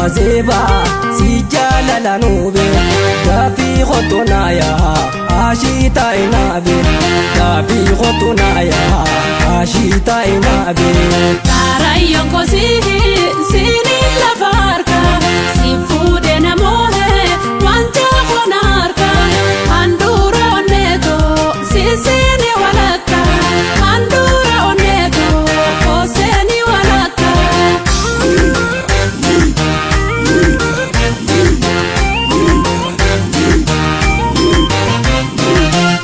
Qozeeba si jaalala nuube gaafii qotu naayaa ashiita inaabe gaafii qotu naayaa ashiita inaabe. Karayyoon kosii siiniin lafa harka si fuudhee namoohe wanta koona harka handhuura onneetoo siisiini walakka handhuura onneetoo koseeni walakka.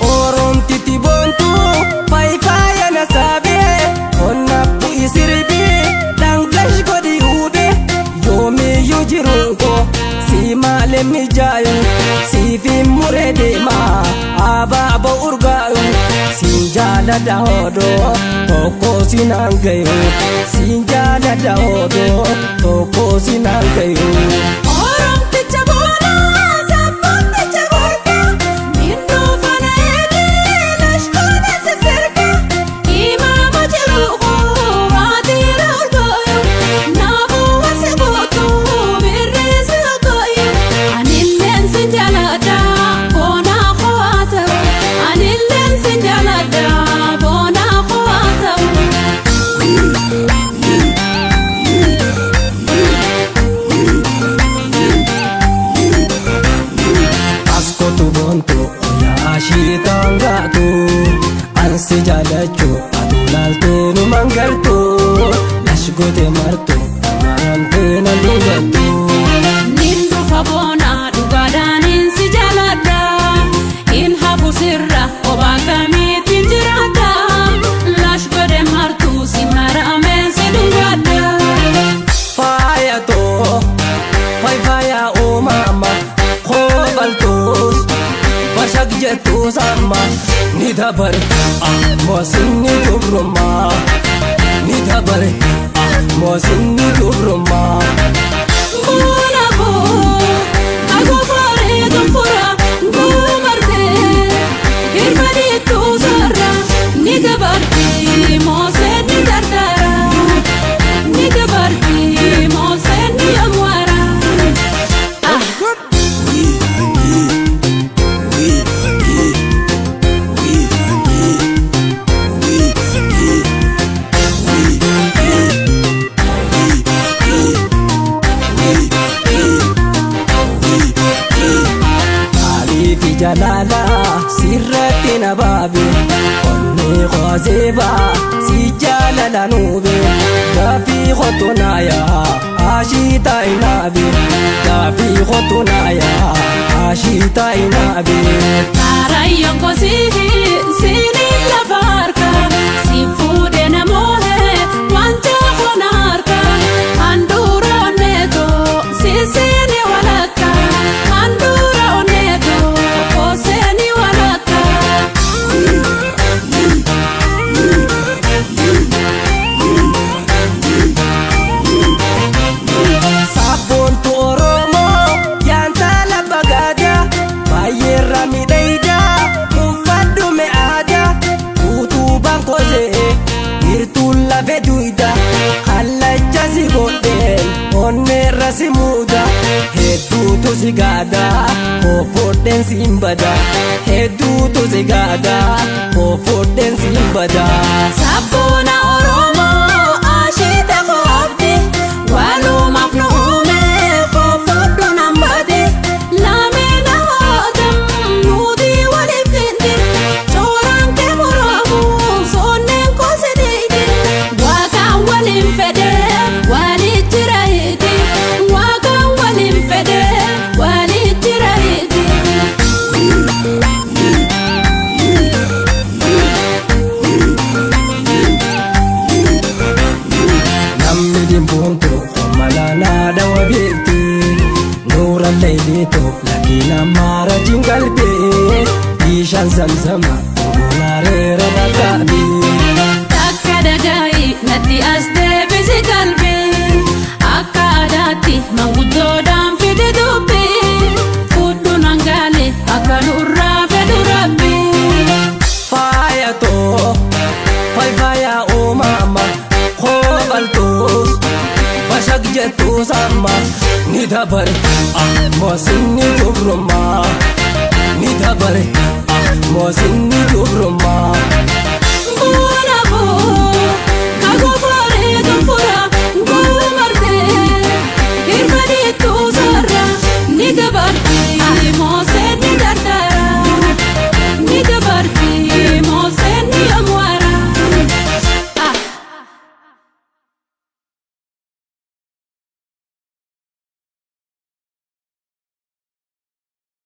Oromtiti boontuu faayifaaya na saabee onna bu'i sirbii dhangash godhi huubee yoomiyyuu jiruun koo si maalee mijaayu siifi muree deemaa abaaboo urgaayu siin jaaladha hodoo tokko sinaan gayu siin jaaladha hodoo tokko sinaan gayu. Oromticha boonaa sabboonticha gorga minduu fana eegee lashkoota sisirga imaama jiruuqoo baatiira urgaayu naafuu wasi gootu birreessi hogaayu anilleen si jaaladha boonaa koo ta'u anilleen si jaaladha boonaa koo ta'u. Askotu boontu oyaa ashiitaan gaatu ansi jaalachuu aduu laaltee nu mangartu lash goote martu maramtee na dhugattu. Nin dhufa boonaa dhugaadhaanin si jaaladha. In hafu sirra obaa kamiitiin jiraadha. Lash godhe martuu si marameen si dhungadha. Faayatoo faaya uumama koobaltuus bashaq jettuus amma ni dabarta moosinni dubrummaa ni dabarta moosinni dubrummaa. Boona koo agogooree gonfura guumartee hirmaniitu sarara ni dabarti mooseen ni dardara ni dabarti mooseen ni amwaara. Maaliif jaalala sirratti na baabe onnee qozeeba si jaalala nuube gaafii qotu naayaa ashiita inaabe gaafii qotu naayaa ashiita inaabe. Karayyoon kosii siiniin lafa harka si fuudhee namoohe wanta koona harka handhuura onneetoo siisiini walakka handhuura onneetoo koseeni walakka. Sabboontu Oromoo yaantala bagaada baay'eerra miidhayda uffadhu mi'aada utubaan kosee hirtuun lafe duyda kallacha si godheen onneerra si muuda hedduutu si gaada koofodheen si hin bada hedduutu si gaada koofodheen si hin bada. Sabboona Oromoo ashiita koobdi walumaaf nu uume koofodhu nan baate lameen hawaatam nuti waliif kenne cooraan kee muraamu soonneen koosineeti waaqaan waliin fedhe walii jira hiiti waaqaan waliin fedhe walii jira hiiti. Namni dimbuuntu malaanaa dhawa beekti nuura leeyliitu lakkina maara jingalbee bishaan zamzama goonaareera rakkaabi. Takka dhaga'i natti as deebisi qalbii akka aadaatti manguddoodhaan fide dubbii fudhu nangaale akka nurraa fedhu rabbi. Faayatoo faaya uumama koobaltuus bashaq. jettu samma ni dabare ah moosinni dubrummaa ni dabare ah moosinni dubrummaa. Boona boona.